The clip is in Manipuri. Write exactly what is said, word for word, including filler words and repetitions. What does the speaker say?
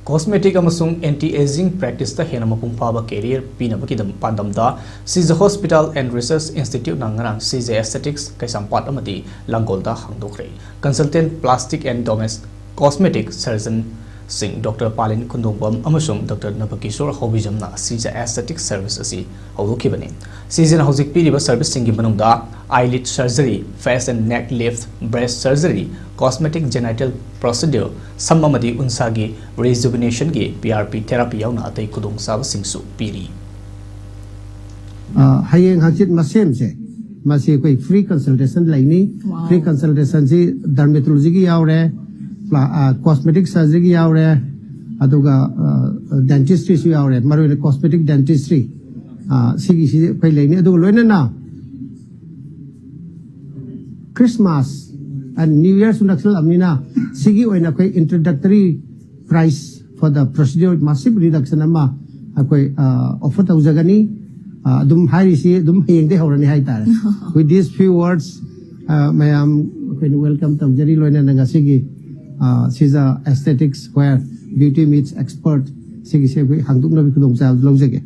Cosmetic ꯑꯃꯁꯨꯡ anti aging practice ꯇ ꯍꯦꯟꯅ ꯃꯄꯨꯡ ꯐꯥꯕ career ꯄꯤꯅꯕꯒꯤꯗꯃꯛ ꯄꯥꯟꯗꯝꯗ Sija Hospital and Research Institute ꯅ ꯉꯔꯥꯡ Sija Aesthetics ꯀꯩꯁꯥꯝꯄꯥꯠ ꯑꯃꯗꯤ ꯂꯥꯡꯒꯣꯜꯗ ꯍꯥꯡꯗꯣꯛꯈ꯭ꯔꯦ꯫ Consultant plastic and domestic cosmetic surgeon ꯁꯤꯡ Doctor ꯄꯥꯂꯤꯟ ꯈꯨꯟꯗꯣꯡꯕꯝ ꯑꯃꯁꯨꯡ Doctor ꯅꯕꯀꯤꯁꯣꯔ ꯍꯧꯕꯤꯖꯝꯅ Sija Aesthetic service ꯑꯁꯤ ꯍꯧꯗꯣꯛꯈꯤꯕꯅꯤ꯫ Sija ꯅ ꯍꯧꯖꯤꯛ ꯄꯤꯔꯤꯕ service ꯁꯤꯡꯒꯤ ꯃꯅꯨꯡꯗ eyelid surgery, face and neck lift, breast surgery, cosmetic genital procedure, ꯁꯝ ꯑꯃꯗꯤ ꯎꯟꯁꯥꯒꯤ rejuvenation ꯒꯤ P R P therapy ꯌꯥꯎꯅ ꯑꯇꯩ ꯈꯨꯗꯣꯡꯆꯥꯕꯁꯤꯡꯁꯨ ꯄꯤꯔꯤ꯫ ꯑ, ꯍꯌꯦꯡ ꯍꯪꯆꯤꯠ ꯃꯁꯦꯝꯁꯦ, ꯃꯁꯤ ꯑꯩꯈꯣꯏ free consultation ꯂꯩꯅꯤ꯫ Wow. Free consultation ꯁꯤ dermatology ꯒꯤ ꯌꯥꯎꯔꯦ, cosmetic surgery ꯒꯤ ꯌꯥꯎꯔꯦ, ꯑꯗꯨꯒ dentistry ꯁꯨ ꯌꯥꯎꯔꯦ꯫ ꯃꯔꯨꯑꯣꯏꯅ cosmetic dentistry, ꯑ, ꯁꯤꯒꯤꯁꯤ ꯑꯩꯈꯣꯏ ꯂꯩꯅꯤ꯫ ꯑꯗꯨꯒ ꯂꯣꯏꯅꯅ Christmas and New Year ꯁꯨ ꯅꯛꯁꯜꯂꯛꯑꯕꯅꯤꯅ, ꯁꯤꯒꯤ ꯑꯣꯏꯅ ꯑꯩꯈꯣꯏ introductory price for the procedure, massive reduction ꯑꯃ ꯑꯩꯈꯣꯏ offer ꯇꯧꯖꯒꯅꯤ꯫ ꯑꯗꯨꯝ ꯍꯥꯏꯔꯤꯁꯤ ꯑꯗꯨꯝ ꯍꯌꯦꯡꯗꯩ ꯍꯧꯔꯅꯤ ꯍꯥꯏꯇꯥꯔꯦ꯫ With these few words, ꯃꯌꯥꯝ ꯑꯩꯈꯣꯏꯅ welcome ꯇꯧꯖꯔꯤ꯫ ꯂꯣꯏꯅꯅ ꯉꯁꯤꯒꯤ Sija Aesthetics where beauty meets expert ꯁꯤꯒꯤꯁꯦ ꯑꯩꯈꯣꯏ ꯍꯥꯡꯗꯣꯛꯅꯕꯒꯤ ꯈꯨꯗꯣꯡꯆꯥꯕ ꯂꯧꯖꯒꯦ꯫